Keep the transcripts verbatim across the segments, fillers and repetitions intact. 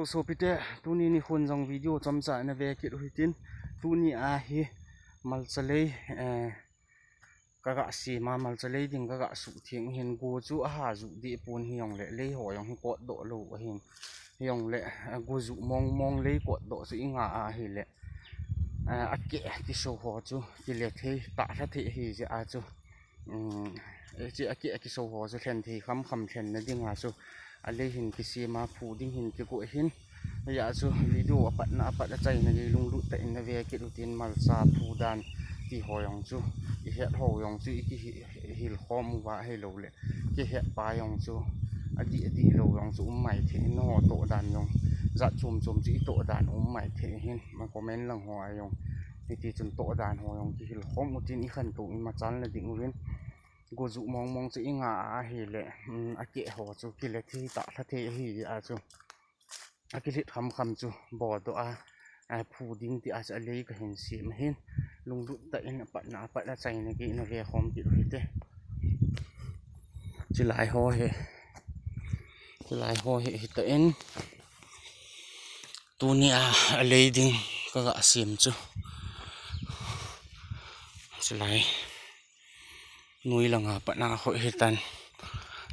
Sopite, tuni nikhon jong video chomcha nave kit u hitin, tuni a hi malcha lei, eh, kaga sema, malcha lei ding kaga suhtheng hin, go chu aha ju deh pon hijongle, lei ho jong hi kotdoh lou ahin, hijongle, eh, go ju mong mong lei kotdoh chu inga ahile, eh, akeh kiso ho chu kile thei, tah lha thei ahi jeh a chu, um, eh, chi akeh akiso ho chu lhen thei kham kham lhenna dinga chu, alei hin kisema, phu ding hin kigo ahin. Hijeh a chu video apatna apat achaina gei lunglut tah in nave kit u hitin, malcha phu dan ti ho jong chu, ihet ho jong chu ikihil khom uva ahilouleh, kihet pa jong chu, adih adih lou jong chu um maithei in, nangho toh dan jong, jat chom chom chu itoh dan um maithei ahin, comment lang ho a jong, hiti chun toh dan ho jong kihil khom u hitin, ikhantou in machalna ding uvin, go ju mong mong chu inga ahile, um, akeh ho chu kile thei, tah lha thei ahi jeh a chu, akilhit kham kham chu boldoh a, a phu ding tia chu alei kahin sem ahin, lunglut tah in apatna apat achaina gei nave khom kit u hite. Chulai ho hi, chulai ho hi hitan, tuni a alei ding kaga sem chu, chulai noi langa patna ho hitan,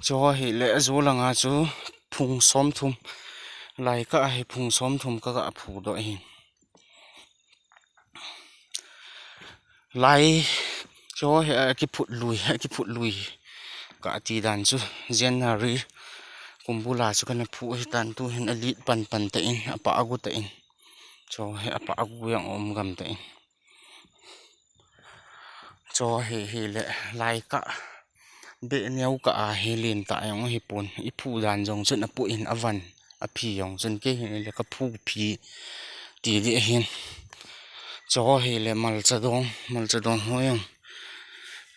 chu hile ajo langa chu phung somthum, lai kah a hi phung somthum kaga phudoh ahin. Lai, chu hi akiphut lui, akiphut lui kati dan chu, January kum bula chu kana phu ahitan, tuhin alet pan pan tah in, apah agu tah in, chu hi apah agu jong aum gam tah in. Chu hi, hile lai kah, beh neo kah a hi lentah jong ahipon, iphu dan jong chun apoh in, avan aphi jong chun, kei hin le kaphu phi ti ding ahin. Chu hile malcha dong, malcha dong ho jong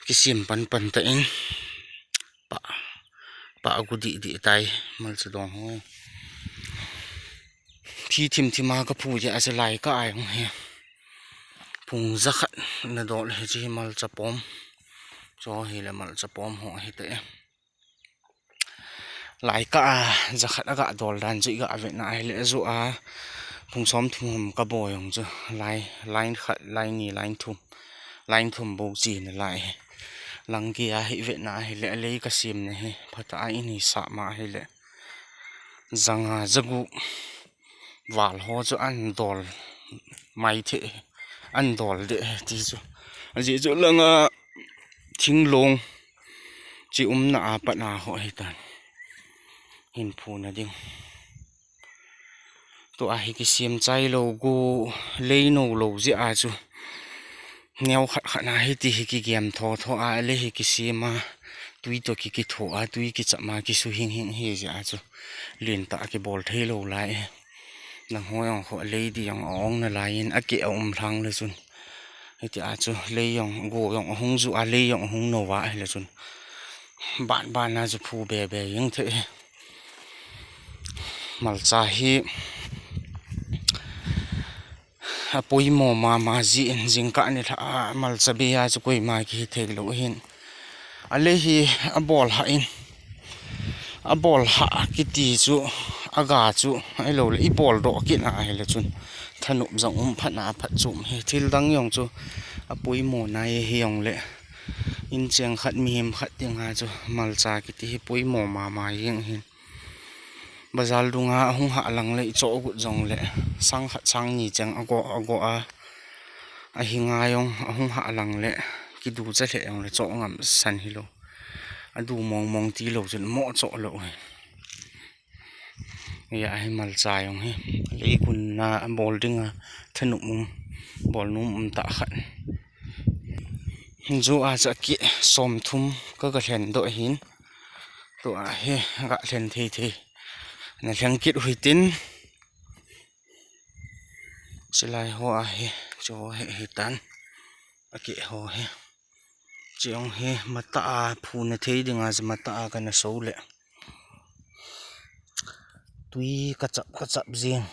kisem pan pan tah in, pah, pah agu dih dih tai, malcha dong ho jong. Phi thim thim a kaphu jeh a chu lai kah a jong hi phung jakhat nadol, hiche hi malcha pom. Chu hile malcha pom ho hite. Lai kah a jakhat aga dol dan chu iga vetna ahile, ajo a phung somthum kabol jong chu, lai, line khat, line ni, line thum, line thum bou chena lai hi. Lang gei a hi vetna ahile, alei kasemna hi phatah a ihin sah ma ahile, janga jagup val ho chu ahin dol maithei, ahin dol deh ti chu. Ajeh chu langa thinglong chi umna a patna ho hitan, hin phuna ding. Tua hi kisem chai lou, go lei nou lou jeh a chu, neo khat khat na hiti hi kigem tho tho a, alei hi kisem a, tui toh ki, kitho a, tui kichap a, kisu hing hing hi jeh a chu, lentah kibol thei lou lai. Nangho jong kho alei ding jong aong nalai in, akeh aum lhang le chun, hiti a chu lei jong, go jong ahung ju a, lei jong ahung nou a ahile chun, ban ban a chu phu be be jeng thei. Malcha hi apoimo mama jeh in, jingkah nilhah a malcha bei a chu koima kihi thei lou ahin. Alei hi abol hah in, abol hah kiti chu, aga chu, ahilouleh ibol doh kit na ahile chun, thanop jong um, phatna phatchom hi. Thil dang jong chu apoimo nai hijongle, incheng khat, mihem khat dinga chu malcha kiti hi poimo mama jeng ahin. Bazar dunga ahung hah lang le, ichoh got jongle, sang khat sang ni cheng ago, ago a, ahinga jong ahung hah lang le, kiducha lheh jongle choh ngam san hilou. Adu mong mong tilou chun moh choh lou hi. Hia hi malcha jong hi, lei gun na bol dinga thanop um, bol nom um tah khat. Ju a chu akeh somthum kaga lhen doh ahin. Tua hi ga lhen thei thei na lhen kit u hitin. Chulai ho a hi, chu hi hitan. Akeh ho hi. Chujong hi matah a phuna thei dinga chu matah a kana so le, tui kachap kachap jing.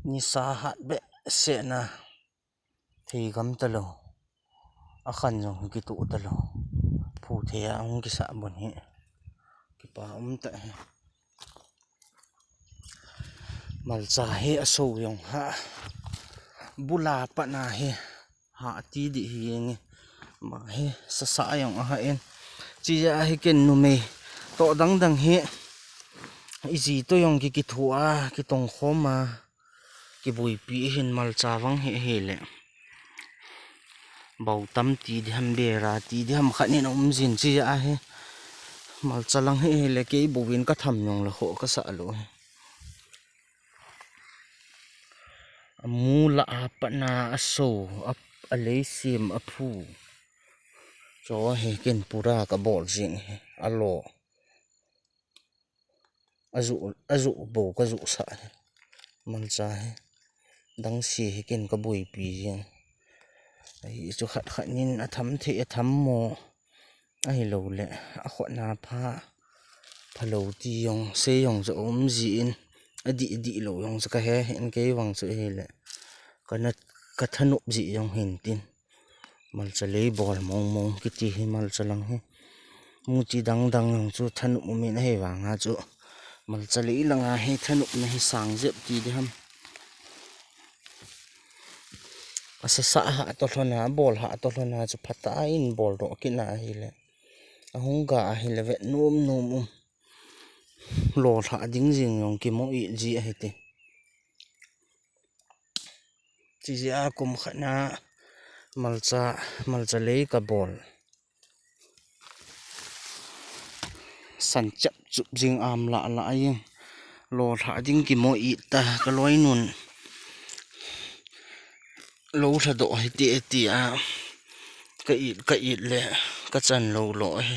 Nisa hat behseh na, theigam talou. Akhan jong kitoh talou. Phu thei a hung kisah bon hi, kipa um tah hi. Malcha hi aso jong ha. Bula patna hi ha ti di hi nge. Ma hi sasa jong aha in. Chi ja hi ken numei to dang dang hi. Iji to jong ki kithu a, kitong khom a. Kibuipi hin malcha vang hi, hi le. Bautam ti di ham bera ti di ham khat nin um jin chi ja hi. Malcha lang hi, hi le kei buvin ka tham jong la kho ka sa lo hi. Amu la a patna aso, a, alei sim aphu. Cho hi ken pura ka bol jing hi, alo. Azu, azu bo ka zu sa hi. Malcha hi. Dang si hi ken ka buipi jing. Ahi chu khat khat nin atham thei atham mo. Ahi lo le, akhotna pha, pha lo ti jong, se jong chu um ji in, adi, adi lo jong chu ka he hin kei vang chu hi le. Ka na, ka thanup ji jong hin tin. Malcha lei bol mong mong kiti hi malcha lang hi. Muti dang dang jong chu thanup um in ahi vang a chu. Malcha lei lang a hi thanup na hi sang jep ti di ham. Asasa ha to lhona, bol ha to lhona chu phata in bol ro kina hi le. Ahung ga ahi le vet num num um. Lo lha ding jing jong kimo i ji ahi ti. Chi ja kum khat na malcha, malcha lei ka bol. San chap chup jing am la la jing. Lo lha ding kimo i ta ka loi nun. Lo lha do hi ti ti a. Ka i, ka i le ka chan lo lo hi.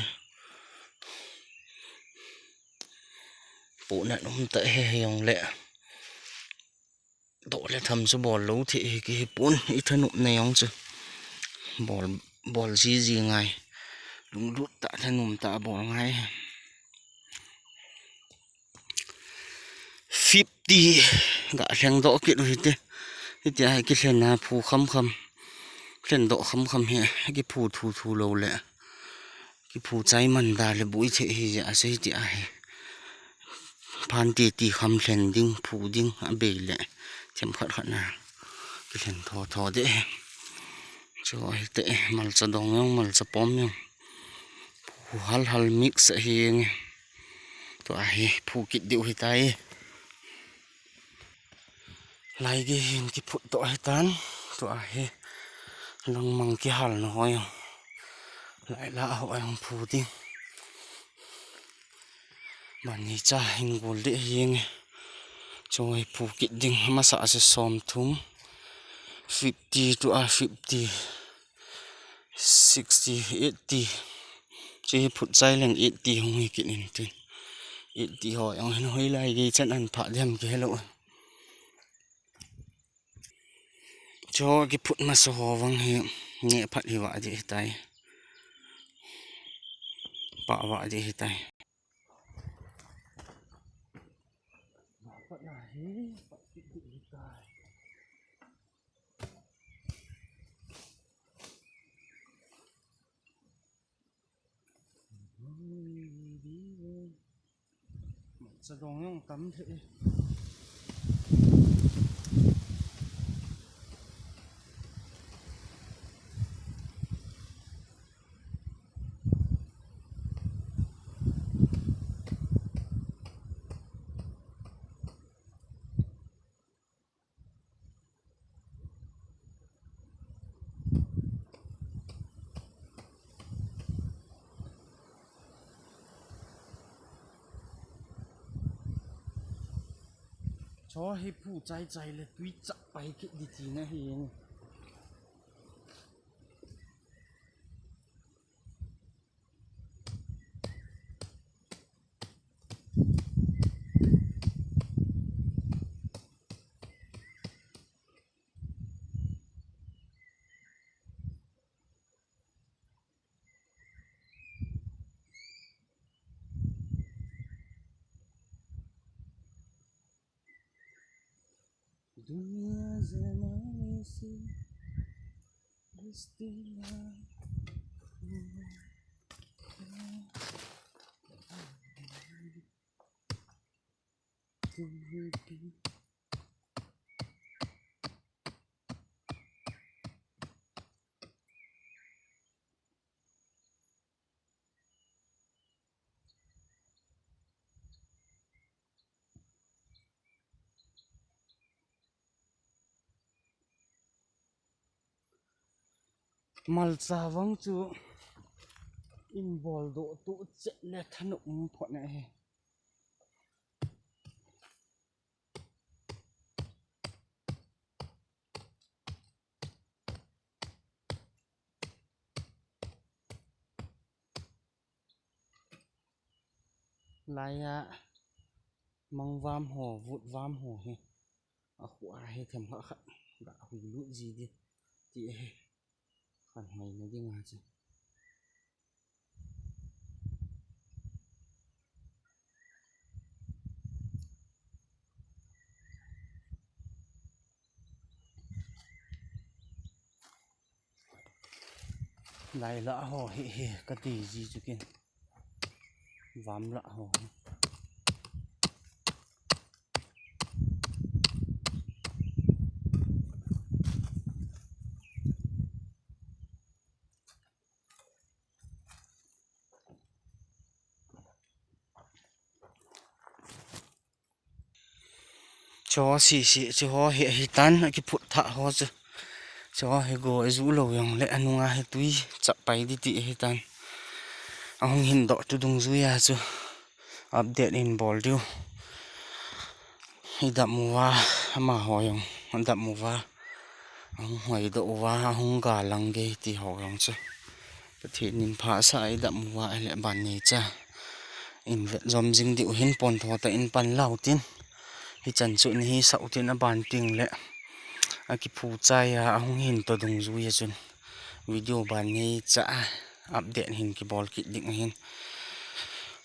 Pu na num ta he he jong le. Do le tham chu bol lo the hi ki hi pun i thanup na jong chu. Bol, bol ji ji ngai. Lunglut ta thanum ta bol ngai. Fifty ga lheng do kit u hite. Hiti a hi ki lhen a phu kham kham. Lhen do kham kham hi ki phu thu thu lo le. Ki phu chai man da le bui the hi ja se hiti a hi. Phan ti ti kham lhen ding, phu ding, a bei le. Them khat khat na. Ki lhen tho tho de. Cho hi te malcha dong jong, malcha pom jong. Phu hal hal mix ahi nge. Tua hi phu kit diu hi tai. Lai ge hin kiphut to ahi tan. Tua hi langmang kihal na hoi. Lai la hoi hong phu ding. Bani cha hin gol de hi nge. Choi phu kit ding masa ase som thum. Fifty to a fifty. Sixty, eighty. Chi phut chai leng eighty hung hi kit in tin. Eighty ho jong hin hoi lai ge chan an pha dem ke lo. Cho kiphut masa ho vang hi nge phat hi va di hi tai. Pa va di hi tai. Sa dong jong tam the. Cho hi phu chai chai le tui chak pai kit di ti na hi. दुनिया जमाने से रिश्ते ना Malcha vang chu in bol doh tu chet le thanop um phot na he. Laiya mangvam ho, vutvam ho hi. A khu a hi themkhat khat ga hui lut ji di ti hi. Khan hoi na ding a chu. Lai la ho hi hi ka ti ji chu kin. Vam la ho hi. Cho si si, cho ho hi, hi tan, a kiphut tha ho chu. Cho hi go, e zu lo yong le, anunga hi tui, chap pai di ti hi tan. Ahung hin doh tu dungjui a chu. Update in bol diu. I dam uva, ama ho yong, dam uva. Ahung hoi doh uva, ahung ga lang ge ti ho yong chu. Pathen in pha sa i dam uva, le ban nei cha. In vet zom jing diu hin pon tho ta in pan lau tin. Hi chan chu ni hi sau tin a ban ting le. A kiphu chai a, ahung hin to dungjui a chun. Video ban nei cha a update hin kibol kit ding hin.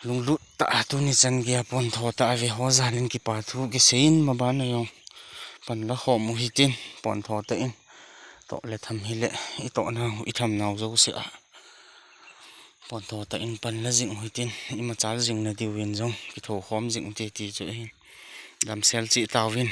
Lunglut ta a tuni chan gei a pon tho ta a ve ho jal in kipa thu kisei in ma ban a yong. Pan la khom u hitin pon tho ta in. To le tham hi le i to nau, i tham nau jo se a. Pon tho ta in pan la jing u hitin, i machal jing na diu in jong, kitho khom jing u te ti chu hin. Damsel chi tau vin.